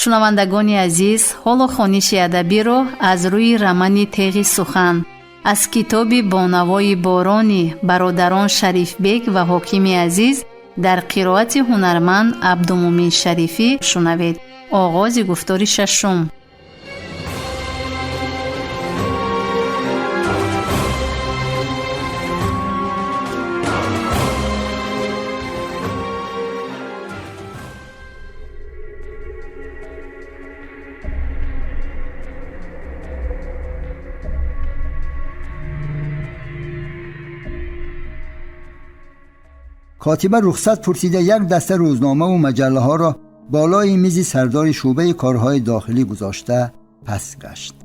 Шунавандагони азиз, ҳоло хониши адабиро аз рӯи романи Теғи сухан аз китоби Бо навои борони бародарон Шарифбек ва Ҳокими Азиз дар қироати ҳунарманд Абдумӯмин Шарифӣ шунавед. Оғози гуфтори шашум. کاتبه رخصت پرسیده یک دسته روزنامه و مجله ها را بالای میز سردار شعبه کارهای داخلی گذاشته پس گشت.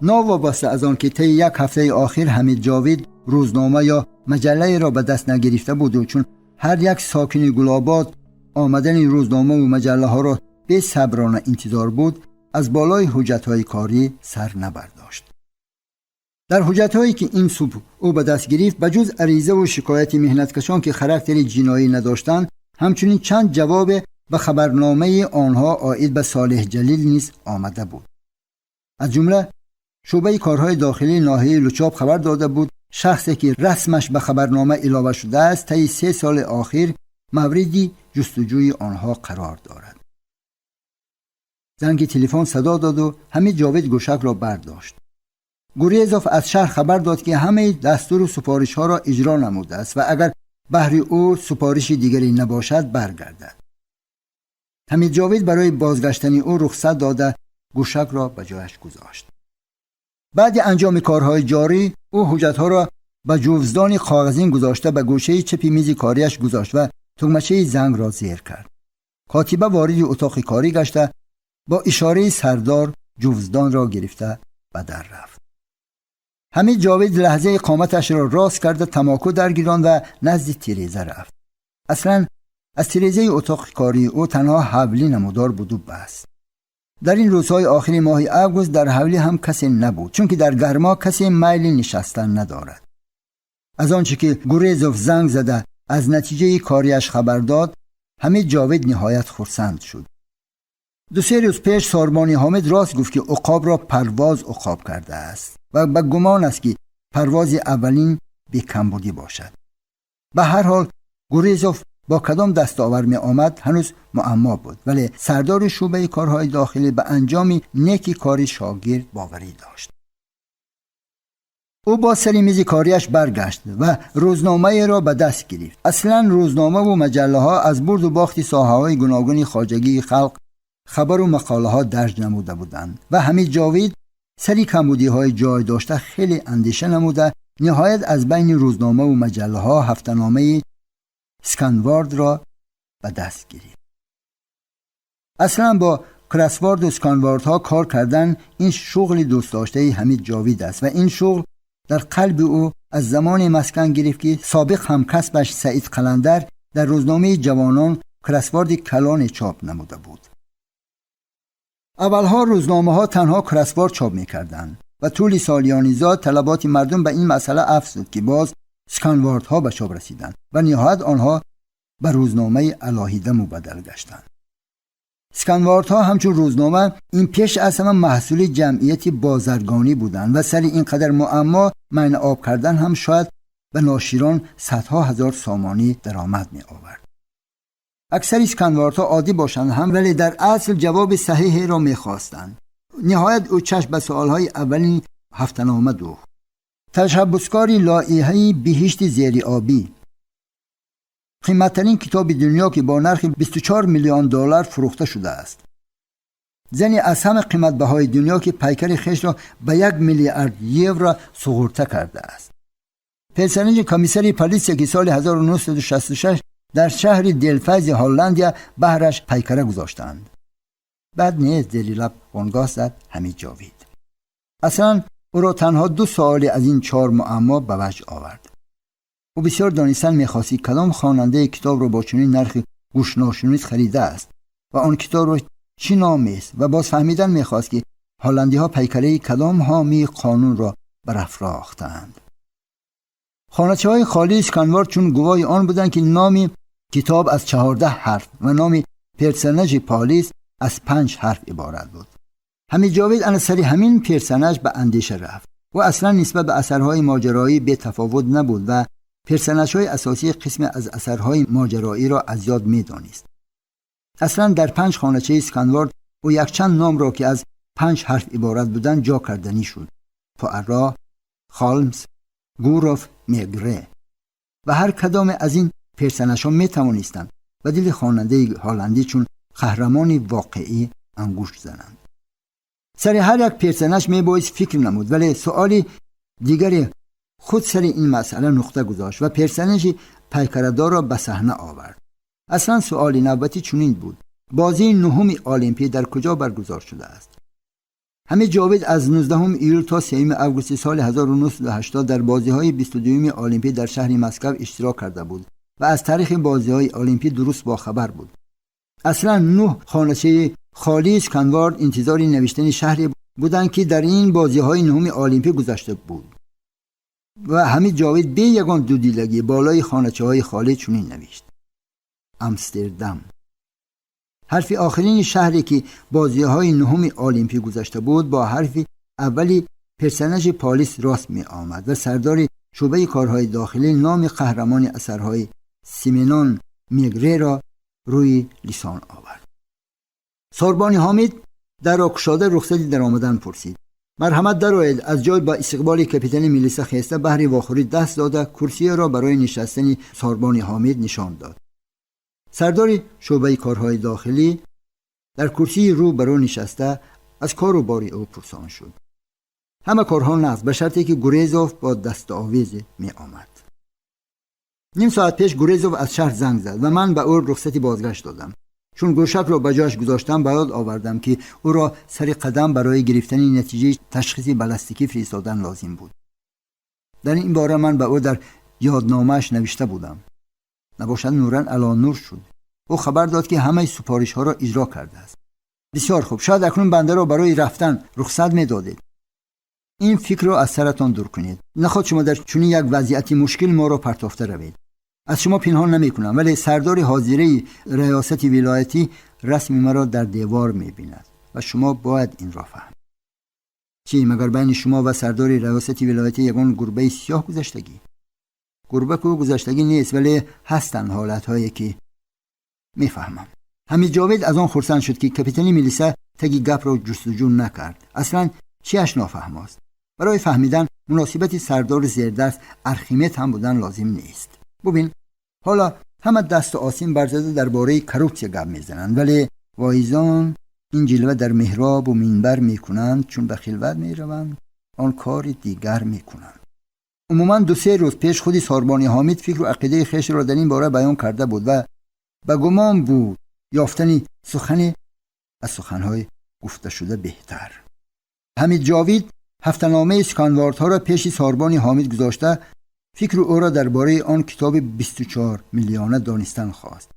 ناوابسته از آن که طی یک هفته آخر حمید جاوید روزنامه یا مجله را به دست نگرفته بود و چون هر یک ساکن گلاباد آمدن روزنامه و مجله ها را به صبرانه انتظار بود، از بالای حجت های کاری سر نبرداشت. در حجت‌هایی که این صبح او به دست گرفت، به جز عریضه و شکایت مهنتکشان که خاراکتر جنایی نداشتند، همچنین چند جواب به خبرنامه آنها عاید به صالح جلیل نیز آمده بود. از جمله شعبه کارهای داخلی ناحیه لچاب خبر داده بود شخصی که رسمش به خبرنامه علاوه شده است طی 3 سال آخر موردی جستجوی آنها قرار دارد. زنگ تلفن صدا داد و حمید جاوید گوشک را برداشت. گوریزوف از شهر خبر داد که همه دستور و سفارش ها را اجرا نموده است و اگر بهر او سفارش دیگری نباشد برگردد. حمید جاوید برای بازگشتن او رخصت داده گوشک را به جایش گذاشت. بعد انجام کارهای جاری او حجت ها را به جوزدان کاغذین گذاشته به گوشه چپ میز کاریش گذاشت و تگمچه زنگ را زیر کرد. کاتبه وارد اتاق کاری گشته با اشاره سردار جوزدان را گرفته به در رفت. حمید جاوید لحظه قامتش را راست کرده تماکو درگیران و نزد تریزه رفت. اصلا از تریزه اتاق کاری او تنها حولی نمودار بود و بس. در این روزهای آخری ماه آگوست در حولی هم کسی نبود، چون که در گرما کسی میل نشستن ندارد. از آنچه که گوریزوف زنگ زده از نتیجه کاریش خبر داد، حمید جاوید نهایت خرسند شد. 2-3 روز پیش ساربانی حامد راست گفت که عقاب را پرواز عقاب کرده است و به گمان است که پرواز اولین به کمبودی باشد. به هر حال گوریزوف با کدام دستاور می آمد هنوز معما بود، ولی سردار شعبه کارهای داخلی به انجام نیکی کاری شاگرد باوری داشت. او با سر میز کاریش برگشت و روزنامه را به دست گرفت. اصلا روزنامه و مجله ها از برد و باخت ساحه های گوناگون خواجگی خلق خبر و مقاله ها درج نموده بودند و حمید جاوید سری کمبودی های جای داشته خیلی اندیشه نموده نهایت از بین روزنامه و مجله ها هفته‌نامه سکانوارد را به دست گرفت. اصلا با کراسوارد و سکانوارد ها کار کردن این شغل دوست داشته حمید جاوید است و این شغل در قلب او از زمان مسکن گرفت که سابق همکسبش سعید قلندر در روزنامه جوانان کراسوارد کلان چاپ نموده بود. اولها روزنامه ها تنها کراسوارد چاپ میکردند و طول سالیان زیاد طلبات مردم به این مسئله افزود که باز سکانواردها به چاپ رسیدند و نهایت آنها به روزنامه علاهیده مبدل گشتند. سکانواردها همچون روزنامه این پیش از همه محصول جمعیت بازرگانی بودند و سر اینقدر معما معنی آب کردن هم شاید به ناشران صدها هزار سامانی درآمد می آورد. اکثر سکانواردها عادی باشند هم، ولی در اصل جواب صحیحی را می‌خواستند. نهایت او چشم به سوالهای اولین هفته‌نامه دوخت. تشبثکاری لایحه بهشت زیر آبی، قیمت‌ترین کتاب دنیا که با نرخ 24 میلیون دلار فروخته شده است. زنی از همه قیمت‌بهای دنیا که پیکر خویش را به 1 میلیارد یورو سغورته کرده است. پرسنل کمیسر پلیس که سال 1966 در شهر دلفز هلندیا بهرش پیکره گذاشتند. بعد نیز دلی لب بنگاه زد حمید جاوید. اصلا او را تنها 2 سوال از این 4 معما به وجه آورد. او بسیار دانستن می‌خواست کدام خواننده کتاب را با چنین نرخ گوشناشنید خریده است و آن کتاب را چی نامی است و باز فهمیدن می‌خواست که هلندی‌ها پیکره کدام حامی قانون را برافراختند. خانه‌چه‌های خالی سکانوارد چون گواه آن بودند که نام کتاب از 14 حرف و نام پرسنج پالیس аз 5 ҳарф иборат буд. Ҳамид Ҷовид ана сари ҳамин персонаж ба андеша рафт. Ӯ аслан нисбат ба асарҳои моҷароӣ бетафовут набуд ва персонажҳои асосии қисме аз асарҳои моҷароиро аз ёд медонист. Аслан дар 5 хоначаи сканворд ӯ якчанд номро ки аз 5 ҳарф иборат буданд ҷо карданӣ шуд: Пуаро, Холмс, Гуров, Мегре. Ва ҳар кадоме аз ин персонажҳо метавонистанд ба дили хонандаи ҳолландӣ чун қаҳрамони воқеӣ ангушт зананд. Сари ҳар як персонаж мебоист фикр намуд, вале суоли дигаре худ сари ин масъала нуқта гузошт ва персонажи пайкарадорро ба саҳна овард. Аслан суоли навбатӣ чунин буд: бозии нуҳуми Олимпӣ дар куҷо баргузор шудааст? Ҳамид Ҷовид аз 19 июл то 3 августи соли 1980 дар бозиҳои 22 Олимпӣ дар шаҳри Москав иштирок карда буд ва аз таърихи бозиҳои Олимпӣ дуруст бохабар буд. Аслан 9 хоначаи холии сканворд интизори навиштани шаҳре буданд, ки дар ин бозиҳои нуҳуми Олимпӣ гузашта буд. Ва Ҳамид Ҷовид бе ягон дудилагӣ болои хоначаҳои холӣ чунин навишт: Амстердам. Ҳарфи охирини шаҳре ки бозиҳои нуҳуми Олимпӣ гузашта буд бо ҳарфи аввали персонажи полис рост меомад ва сардори шӯъбаи корҳои дохилӣ номи қаҳрамони асарҳои Сименон Мегреро рӯи лисон овард. Сорбони Ҳомид дарро кушода рухсати даромадан пурсид. Марҳамат, дароед. Аз ҷой ба истиқболи капитани милиса хеста, баҳри вохӯрӣ даст дода, курсиеро барои нишастани Сорбони Ҳомид нишон дод. Сардори шӯъбаи корҳои дохилӣ дар курсии рӯ ба рӯ нишаста аз кору бори ӯ пурсон шуд. Ҳама корҳо нағз, ба шарте ки Гурезов бо дастовез меомад. Ним соат пеш Гурезов аз шаҳр занг зад ва ман ба ӯ рухсати бозгашт додам. Чун гӯшакро ба ҷояш гузоштам, ба ёд овардам, ки ӯро сари қадам барои гирифтани натиҷаи ташхиси баллистикӣ фиристодан лозим буд. Дар ин бора ман ба ӯ дар ёдномааш навишта будам. Набошад, нуран ало нур шуд. Ӯ хабар дод, ки ҳамаи супоришҳоро иҷро кардааст. Бисёр хуб, шояд акнун бандаро барои рафтан рухсат медодед. Ин фикрро аз саратон дур кунед. Наход шумо дар чунин як вазъияти мушкил моро партофта равед. Аз шумо пинҳон намекунам, вале сардори ҳозираи риёсати вилоятӣ расми маро дар девор мебинад ва шумо бояд инро фаҳмед. Чӣ, магар байни шумо ва сардори риёсати вилоятӣ ягон гурбаи сиёҳ гузаштагӣ? Гурба ку гузаштагӣ нест, вале ҳастанд ҳолатҳое ки мефаҳмам. Ҳамид Ҷовид аз он хурсанд шуд, ки капитани милиса таги гапро ҷустуҷӯ накард. Аслан чиаш нофаҳмост? Барои фаҳмидан муносибати сардори зердаст Архимед ҳам будан лозим нест. Бубин, ҳоло ҳама дасту осин барзада дар бораи коррупсия гап мезананд, вале воизон ин ҷилва дар меҳробу минбар мекунанд, чун ба хилват мераванд, он кори дигар мекунанд. Умуман 2-3 рӯз пеш худи Сорбони Ҳомид фикру ақидаи хешро дар ин бора баён карда буд ва ба гумон буд ёфтани сухане аз суханҳои гуфташуда беҳтар. Ҳамид Ҷовид ҳафтаномаи сканвордҳоро пеши Сорбони Ҳомид гузошта, фикру ӯро дар бораи он китоби 24 миллиона донистан хост.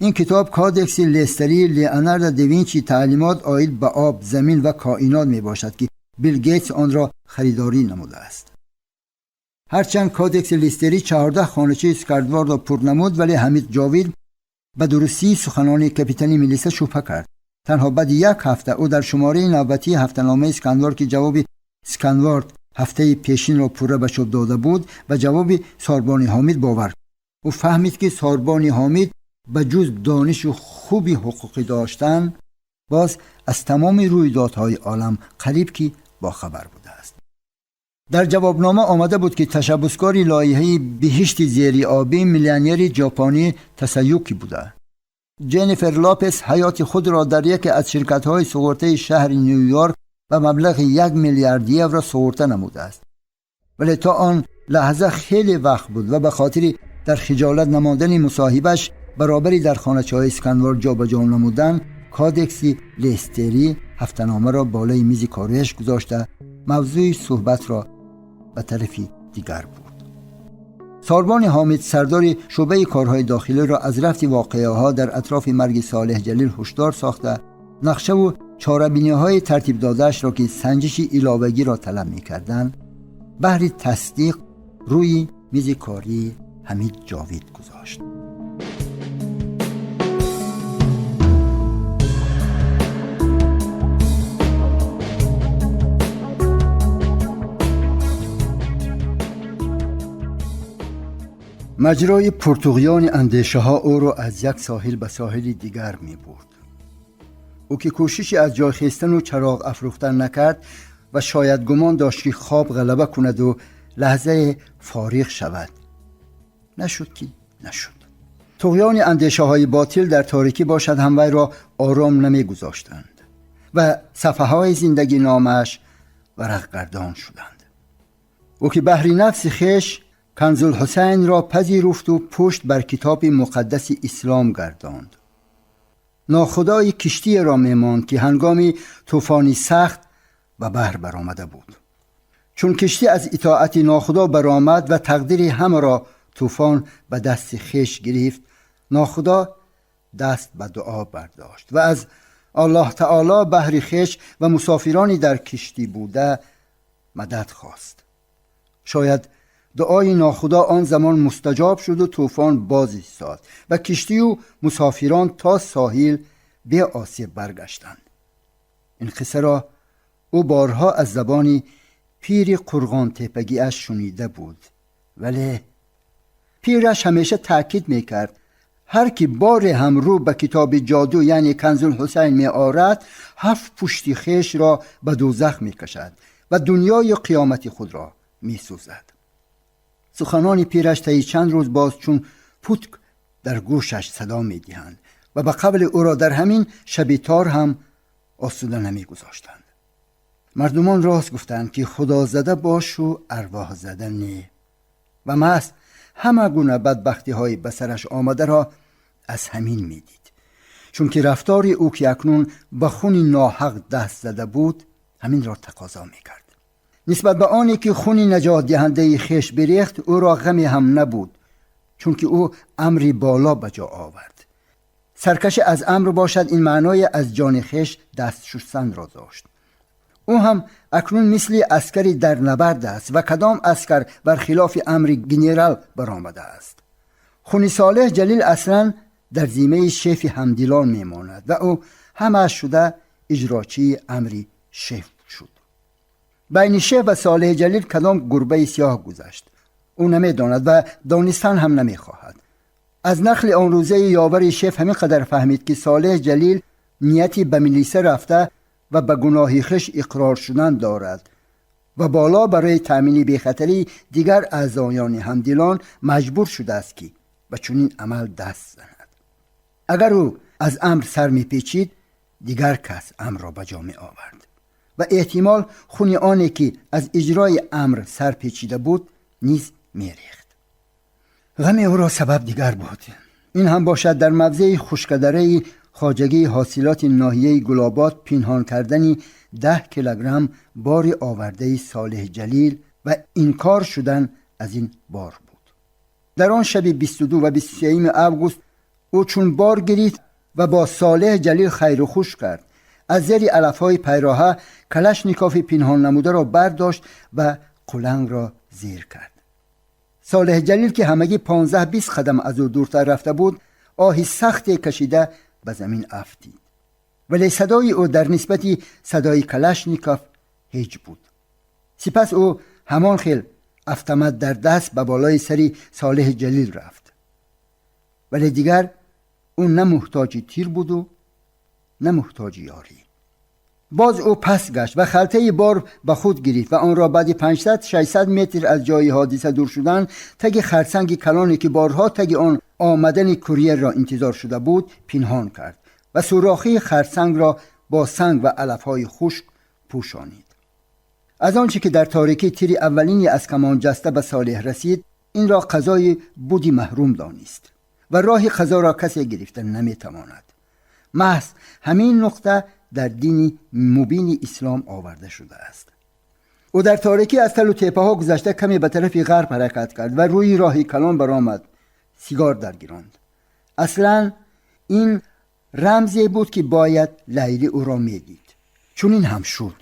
Ин китоб Кодекси Лестерии Леонардо да Винчи, таълимот оид ба об, замин ва коинот мебошад, ки Билл Гейтс онро харидорӣ намудааст. Ҳарчанд Кодекси Листерӣ 14 хоначаи сканвордро пур намуд, вале Ҳамид Ҷовид ба дурустии суханони капитани милиса шубҳа кард. Танҳо баъди як ҳафта ӯ дар шумораи навбатии ҳафтаномаи сканворд, ки ҷавоби сканворд ҳафтаи пешинро пурра ба чоп дода буд, ба ҷавоби Сорбони Ҳомид бовар. Ӯ фаҳмид, ки Сорбони Ҳомид ба ҷуз донишу хуби ҳуқуқӣ доштан, боз аз тамоми рӯйдодҳои олам қариб ки бохабар будааст. Дар ҷавобнома омада буд, ки ташаббускори лоиҳаи биҳишти зериобӣ миллионери ҷопонӣ Тасаюки буда. Ҷеннифер Лопес ҳаёти худро дар яке аз ширкатҳои суғуртаи шаҳри Ню-Йорк ба маблағи 1 миллиард евро суғурта намудааст. Вале то он лаҳза хеле вақт буд ва ба хотири дар хиҷолат намондани мусоҳибаш баробари дар хоначаҳои сканворд ҷобаҷо намудан, Кодекси Лестерӣ ҳафтаномаро болои мизи кориаш гузошта, мавзӯи суҳбатро ба тарафи дигар бурд. Сорбони Ҳомид сардори шӯъбаи корҳои дохилиро аз рафти воқеаҳо дар атрофи марги Солеҳ Ҷалил ҳушдор сохта, нақшаву чорабиниҳои тартибдодаашро, ки санҷиши иловагиро талаб мекарданд, баҳри тасдиқ рӯи мизи кории Ҳамид Ҷовид гузошт. Маҷрои пуртуғёни андешаҳо ӯро аз як соҳил ба соҳили дигар мебурд. Ӯ ки кӯшиши аз ҷой хестану чароғ афрӯхтан накард ва шояд гумон дошт, ки хоб ғалаба кунаду лаҳзае фориғ шавад. Нашуд ки нашуд. Туғёни андешаҳои ботил дар торикӣ бошад ҳам вайро ором намегузоштанд ва сафҳаҳои зиндагиномааш варақгардон шуданд. Ӯ ки баҳри нафси хеш Канзулҳусайнро пазируфту пушт бар китоби муқаддаси ислом гардонд. Нохудои киштиеро мемонд, ки ҳангоми тӯфони сахт ба баҳр баромада буд. Чун киштӣ аз итоати нохудо баромад ва тақдири ҳамаро тӯфон ба дасти хеш гирифт, нохудо даст ба дуо бардошт ва аз Аллоҳ таоло баҳри хеш ва мусофирони дар киштӣ буда мадад хост. Шояд дуои нохудо он замон мустаҷоб шуду тӯфон боз истод ва киштию мусофирон то соҳил беосеб баргаштанд. Ин қиссаро ӯ борҳо аз забони пири қурғонтепагиаш шунида буд, вале пираш ҳамеша таъкид мекард: ҳар ки боре ҳам рӯ ба китоби ҷоду, яъне Канзулҳусайн меорад, ҳафт пушти хешро ба дӯзах мекашад ва дунёю қиёмати худро месӯзад. Суханони пираш таи чанд рӯз боз чун путк дар гӯшаш садо медиҳанд ва ба қавли ӯро дар ҳамин шаби тор ҳам осуда намегузоштанд. Мардумон рост гуфтанд, ки худозада бошу арвоҳзада не. Ва маҳз ҳама гуна бадбахтиҳои ба сараш омадаро аз ҳамин медид, чунки рафтори ӯ, ки акнун ба хуни ноҳақ даст зада буд, ҳаминро тақозо мекард. Нисбат ба оне ки хуни наҷотдиҳандаи хеш бирехт, ӯро ғаме ҳам набуд, чунки ӯ амри боло ба ҷо овард. Саркашӣ аз амр бошад, ин маънои аз ҷони хеш даст шустанро дошт. Ӯ ҳам акнун мисли аскари дар набард аст ва кадом аскар бар хилофи амри генерал баромадааст? Хуни Солеҳ Ҷалил аслан дар зиммаи шефи ҳамдилон мемонад ва ӯ ҳамааш шуда иҷрочии амри шеф шуд. Байни шеф ва Солеҳ Ҷалил кадом гурбаи сиёҳ гузашт, ӯ намедонад ва донистан ҳам намехоҳад. Аз нақли он рӯзаи ёвари шеф ҳамин қадар фаҳмид, ки Солеҳ Ҷалил нияти ба милиса рафта ва ба гуноҳи хеш иқрор шудан дорад ва боло барои таъмини бехатарии дигар аъзоёни ҳамдилон маҷбур шудааст, ки ба чунин амал даст занад. Агар ӯ аз амр сар мепечид, дигар кас амрро ба ҷо меовард ва эҳтимол хуни оне ки аз иҷрои амр сар печида буд, низ мерехт. Ғами ӯро сабаб дигар буд. Ин ҳам бошад дар мавзеи хушкадараи хоҷагии ҳосилоти ноҳияи Гулобод пинҳон кардани 10 килограмм бори овардаи Солеҳ Ҷалил ва инкор шудан аз ин бор буд. Дар он шаби 22 ва 23 август ӯ чун бор гирифт ва бо Солеҳ Ҷалил хайру хуш кард, аз зери алафҳои пайроҳа Калашникови пинҳон намударо бардошт ва қулангро зер кард. Солеҳ Ҷалил, ки ҳамагӣ 15-20 қадам аз ӯ дуртар рафта буд, оҳи сахте кашида ба замин афтид, вале садои ӯ дар нисбати садои Калашников ҳеҷ буд. Сипас ӯ ҳамон хел автомат дар даст ба болои сари Солеҳи Ҷалил рафт, вале дигар ӯ на муҳтоҷи тир буду на муҳтоҷи ёрӣ. Боз ӯ пас гашт ва халтаи бор ба худ гирифт ва онро баъди 500-600 метр аз ҷои ҳодиса дур шудан, таги харсанги калоне, ки борҳо таги он омадани курьерро интизор шуда буд, пинҳон кард ва сӯрохии харсангро бо санг ва алафҳои хушк пӯшонид. Аз он чӣ ки дар торикӣ тири аввалини аз камон ҷаста ба Солеҳ расид, инро қазои буди маҳрум донист ва роҳи қазоро касе гирифта наметавонад. Маҳз ҳамин нуқта дар дини мубини ислом оварда шудааст. Ӯ дар торикӣ аз талу тепаҳо гузашта, каме ба тарафи ғарб ҳаракат кард ва рӯи роҳи калон баромад, сигор даргиронд. Аслан ин рамзе буд, ки бояд Лайлӣ ӯро медид. Чунин ҳам шуд.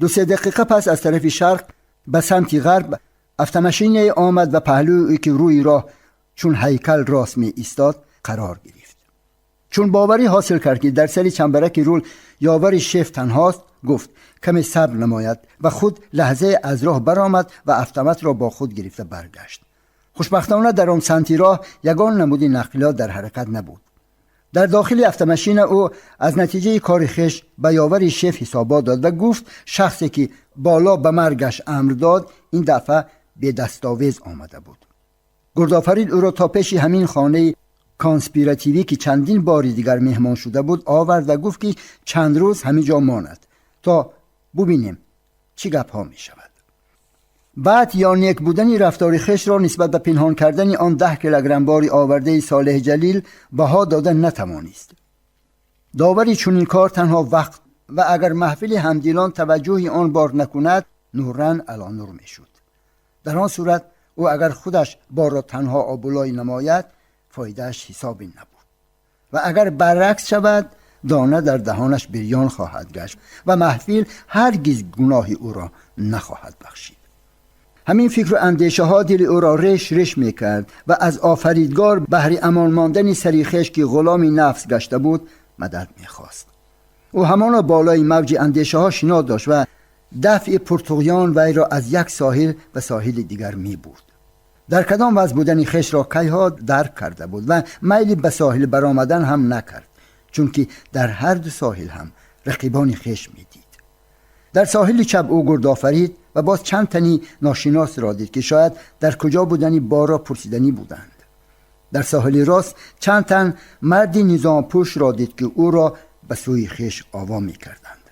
2-се дақиқа пас аз тарафи шарқ ба самти ғарб автомашинае омад ва паҳлӯи ӯ, ки рӯи роҳ чун ҳайкал рост меистод, қарор гирифт. Чун боварӣ ҳосил кард, ки дар сари чамбараки рул ёвари шеф танҳост, гуфт каме сабр намояд ва худ лаҳзае аз роҳ баромад ва автоматро бо худ гирифта баргашт. Хушбахтона, дар он самти роҳ ягон намуди нақлиёт дар ҳаракат набуд. Дар дохили автомашина ӯ аз натиҷаи кори хеш ба ёвари шеф ҳисобот дод ва гуфт, шахсе ки боло ба маргаш амр дод, ин дафъа бедастовез омада буд. Гурдофарид ӯро то пеши ҳамин хонаи конспиративӣ, ки чандин бори дигар меҳмон шуда буд, овард ва гуфт, ки чанд рӯз ҳамин ҷо монад, то бубинем чӣ гапҳо мешавад. Баъд ё нек будани рафтори хешро нисбат ба пинҳон кардани он 10 килограмм бори овардаи Солеҳ Ҷалил баҳо дода натавонист. Довари чунин кор танҳо вақт ва агар маҳфили ҳамдилон таваҷҷӯҳи он бор накунад, нуран ало нур мешуд. Дар он сурат ӯ агар худаш борро танҳо обулой намояд, фоидааш ҳисобе набуд ва агар баръакс шавад, дона дар даҳонаш бирён хоҳад гашт ва маҳфил ҳаргиз гуноҳи ӯро нахоҳад бахшид. Ҳамин фикру андешаҳо дили ӯро реш реш мекард ва аз офаридгор баҳри амон мондани сари хеш, ки ғуломи нафс гашта буд, мадад мехост. Ӯ ҳамоно болои мавҷи андешаҳо шино дошт ва дафъи пуртуғён вайро аз як соҳил ба соҳили дигар мебурд. Дар кадом вазъ будани хешро кайҳо дарк карда буд ва майли ба соҳил баромадан ҳам накард, чунки дар ҳар ду соҳил ҳам рақибони хеш медид. Дар соҳили чап ӯ Гурдофарид ва боз чанд тани ношиносро дид, ки шояд дар куҷо будани борро пурсиданӣ буданд. Дар соҳили рост чанд тан марди низомпӯшро дид, ки ӯро ба сӯи хеш ово мекарданд.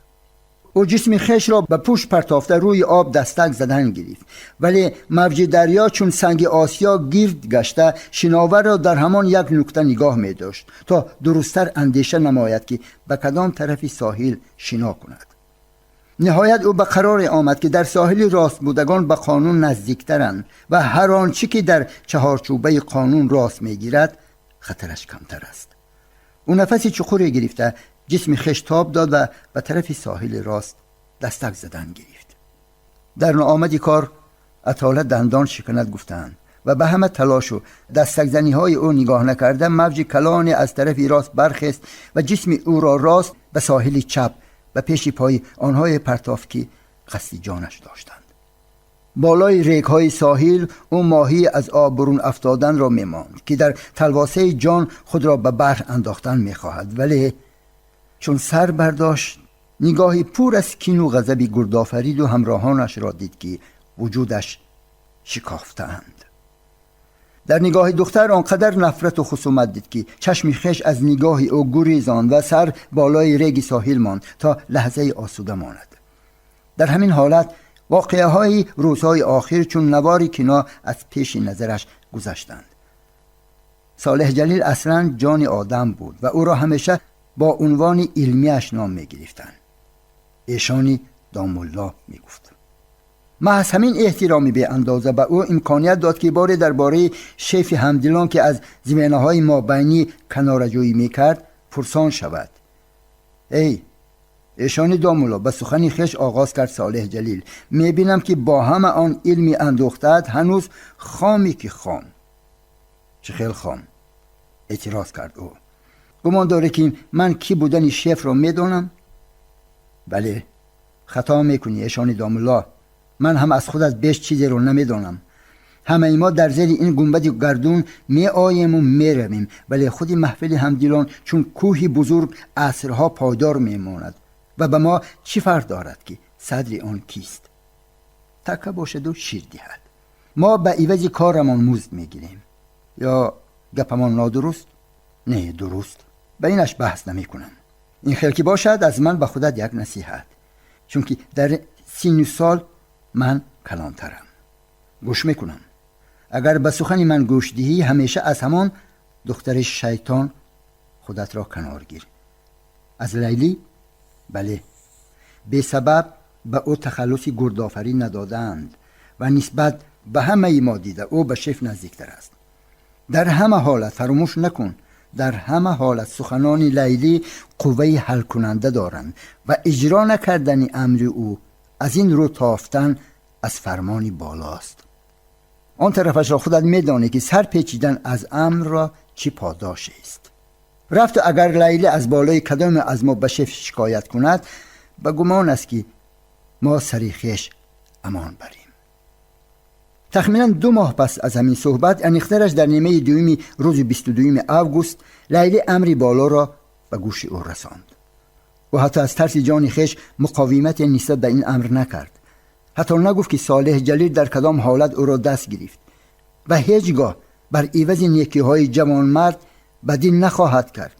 Ӯ ҷисми хешро ба пушт партофта, рӯи об дастак задан гирифт, вале мавҷи дарё чун санги осиё гирд гашта, шиноварро дар ҳамон як нуқта нигоҳ медошт, то дурусттар андеша намояд, ки ба кадом тарафи соҳил шино кунад. Ниҳоят ӯ ба қароре омад, ки дар соҳили рост будагон ба қонун наздиктаранд ва ҳар он чӣ ки дар чаҳорчӯбаи қонун рост мегирад, хатараш камтар аст. Ӯ нафаси чуқуре гирифта, ҷисми хеш тоб дод ва ба тарафи соҳили рост дастак задан гирифт. Дар ноомади кор атола дандон шиканад, гуфтаанд, ва ба ҳама талошу дастакзаниҳои ӯ нигоҳ накарда, мавҷи калоне аз тарафи рост бархест ва ҷисми ӯро рост ба соҳили чап, ба пеши пои онҳое партофт, ки қасди ҷонаш доштанд. Болои регҳои соҳил ӯ моҳӣ аз об бурун афтоданро мемонд, ки дар талвосаи ҷон худро ба баҳр андохтан мехоҳад. Вале чун сар бардошт, нигоҳи пур аз кину ғазаби Гурдофариду ҳамроҳонашро дид, ки вуҷудаш шикофтаанд. Дар нигоҳи духтар он қадар нафрату хусумат дид, ки чашми хеш аз нигоҳи ӯ гурезонд ва сар болои реги соҳил монд, то лаҳзаи осуда монад. Дар ҳамин ҳолат воқеаҳои рӯзҳои охир чун навори кино аз пеши назараш гузаштанд. Солеҳ Ҷалил аслан ҷони одам буд ва ӯро ҳамеша бо унвони илмиаш ном мегирифтанд, эшони домулло мегуфт. Маҳз ҳамин эҳтироми беандоза ба ӯ имконият дод, ки боре дар бораи шефи ҳамдилон, ки аз зименаҳои мобайнӣ канораҷӯӣ мекард, пурсон шавад. «Эй эшони домулло, ба сухани хеш оғоз кард Солеҳ Ҷалил, мебинам, ки бо ҳама он илми андӯхтаат ҳанӯз хоми ки хом». «Чӣ хел хом?» эътироз кард ӯ. «Гумон дорӣ, ки ман кӣ будани шефро медонам?» «Бале, хато мекунӣ, эшони домулло. Ман ҳам аз худат беш чизеро намедонам. Ҳамаи мо дар зери ин гунбади гардун меоему меравем, вале худи маҳфили ҳамдилон чун кӯҳи бузург асрҳо пойдор мемонад ва ба мо чӣ фарқ дорад, ки садри он кист? Така бошаду шир диҳад. Мо ба ивази корамон музд мегирем. Ё гапамон нодуруст?» «Не, дуруст, ба инаш баҳс намекунам». «Ин хел ки бошад, аз ман ба худат як насиҳат, чунки дар синну сол ман калонтарам». «Гӯш мекунам». «Агар ба сухани ман гӯш диҳӣ, ҳамеша аз ҳамон духтари шайтон худатро канор гир». «Аз Лайлӣ?» «Бале, бесабаб ба ӯ тахаллуси Гурдофарӣ надодаанд ва нисбат ба ҳамаи мо дида ӯ ба шеф наздиктар аст. Дар ҳама ҳолат, фаромӯш накун, дар ҳама ҳолат суханони Лайлӣ қувваи ҳалкунанда доранд ва иҷро накардани амри ӯ аз ин рӯ тофтан аз фармони болост. Он тарафашро худат медонӣ, ки сар печидан аз амрро чӣ подошест. Рафту агар Лайлӣ аз болои кадоме аз мо ба шеф шикоят кунад, ба гумон аст, ки мо сари хеш амон барем». Тахминан 2 моҳ пас аз ҳамин суҳбат, аниқтараш дар нимаи дуюми рӯзи 22 август, Лайлӣ амри болоро ба гӯши ӯ расонд. Ӯ ҳатто аз тарси ҷони хеш муқовимате нисбат ба ин амр накард. Ҳатто нагуфт ки Солеҳ Ҷалил дар кадом ҳолат ӯро даст гирифт ва ҳеҷ гоҳ бар ивази некиҳои ҷавонмард бадӣ нахоҳад кард.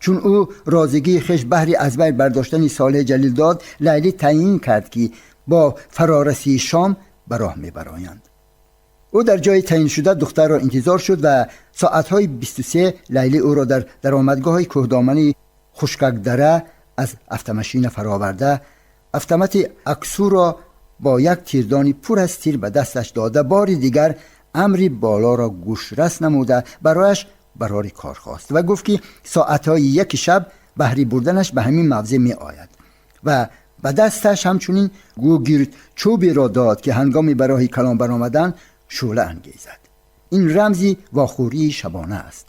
Чун ӯ розигии хеш баҳри аз байн бардоштани Солеҳ Ҷалил дод, Лайлӣ таъйин кард ки бо фарорасии шом ба роҳ мебароянд. Ӯ дар ҷои таъйин шуда духтарро интизор шуд ва соатҳои 23 Лайлӣ ӯро дар даромадгоҳи кӯҳдомани Хушкакдара аз автомашина фароварда, автомати Аксуро бо як тирдони пур аз тир ба дасташ дода, бори дигар амри болоро гӯшрас намуда барояш барори кор хост ва гуфт ки соатҳои 1 шаб баҳри бурданаш ба ҳамин мавзеъ меояд ва ба дасташ ҳамчунин гугирд чӯберо дод ки ҳангоми ба роҳи калон баромадан шӯъла ангезад. Ин рамзи вохӯрии шабона аст.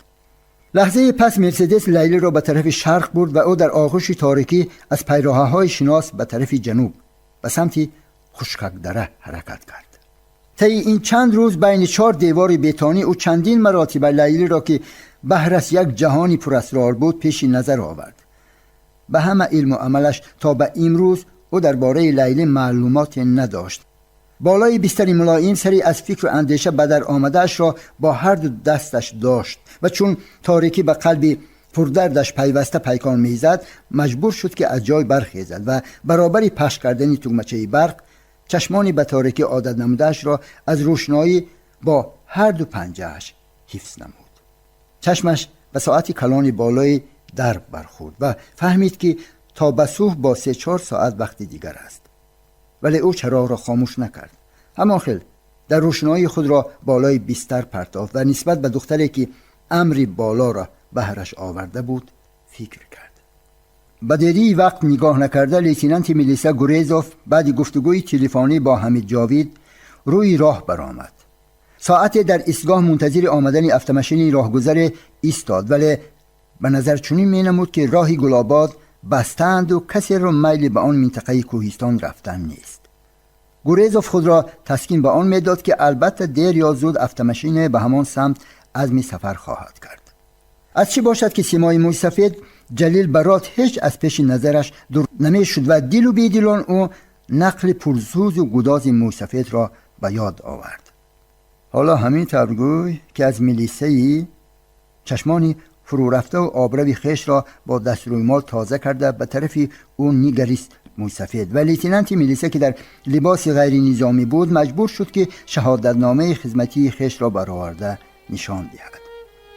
Лаҳзаи пас Мерседес Лайлиро ба тарафи шарқ бурд ва ӯ дар оғӯши торикӣ аз пайроҳаҳои шинос ба тарафи ҷануб ба самти Хушкакдара ҳаракат кард. Таи ин чанд рӯз байни 4 девори бетонӣ ӯ чандин маротиба Лайлиро ки баҳрас як ҷаҳони пурасрор буд пеши назар овард. Ба ҳама илму амалаш то ба имрӯз ӯ дар бораи Лайлӣ маълумоте надошт. Болои бистари мулоим сари аз фикру андеша ба дар омадаашро бо ҳар ду дасташ дошт ва чун торикӣ ба қалби пурдардаш пайваста пайкон мезад, маҷбур шуд ки аз ҷой бархезад ва баробари пахш кардани тугмачаи барқ чашмони ба торикӣ одат намудаашро аз рӯшноӣ бо ҳар ду панҷааш ҳифз намуд. Чашмаш ба соати калони болои дарб бархӯрд ва фаҳмид ки то ба субҳ бо 3-4 соат вақти дигар аст. Вале ӯ чароғро хомӯш накард. Ҳамон хел дар рӯшноии худро болои бистар партофт ва нисбат ба духтаре ки амри болоро баҳраш оварда буд фикр кард. Ба дерии вақт нигоҳ накарда лейтенанти милиса Гурезов баъди гуфтугӯи телефонӣ бо Ҳамид Ҷовид рӯи роҳ баромад. Соате дар истгоҳ мунтазири омадани автомашини роҳгузаре истод, вале ба назар чунин менамуд ки роҳи Гулобод бастаанду касеро майли ба он минтақаи кӯҳистон рафтан нест. Гурезов худро таскин ба он медод ки албатта дер ё зуд автомашине ба ҳамон самт азми сафар хоҳад кард. Аз чӣ бошад ки симои мӯйсафед Ҷалил Барот ҳеҷ аз пеши назараш дур намешуд ва дилу бедилон ӯ нақли пурсӯзу гудози мӯйсафедро ба ёд овард. Ҳоло ҳамин тавр гӯй ки аз милисаи чашмони фурӯрафтаву обрави хешро бо дастрӯймол тоза карда ба тарафи ӯ нигарист мӯйсафед ва лейтенанти милиса ки дар либоси ғайринизомӣ буд маҷбур шуд ки шаҳодатномаи хизматии хешро бароварда нишон диҳад.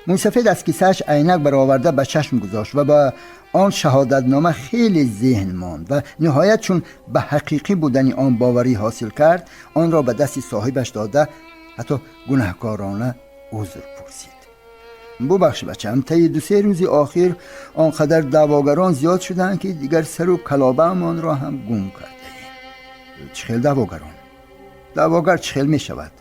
Мӯйсафед аз кисааш айнак бароварда ба чашм гузошт ва ба он шаҳодатнома хеле зеҳн монд ва ниҳоят чун ба ҳақиқӣ будани он боварӣ ҳосил кард, онро ба дасти соҳибаш дода ҳатто гунаҳкорона узр пурсид. Бубахш бачам, таи 2-3 рӯзи охир он қадар даъвогарон зиёд шуданд ки дигар сару калобаамонро ҳам гум кардаем. Чӣ хел даъвогарон? Даъвогар чӣ хел мешавад?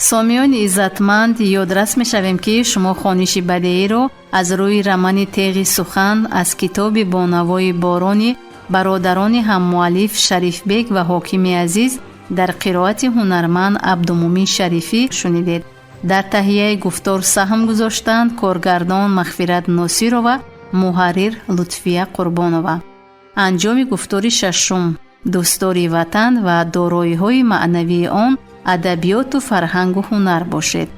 Сомиёни иззатманд, ёдрас мешавем ки шумо хониши бадеиро аз рӯи романи Теғи сухан аз китоби бо навои борони бародарони ҳаммуаллиф Шарифбек ва Ҳокими Азиз дар қироати ҳунарманд Абдумумин Шарифӣ шунидед. Дар таҳияи гуфтор саҳм гузоштанд коргардон Мағфират Носирова, муҳаррир Лутфия Қурбонова. Анҷоми гуфтори шашум: дӯстдори ватан ва дороиҳои маънавии он адабиёту фарҳангу ҳунар бошед.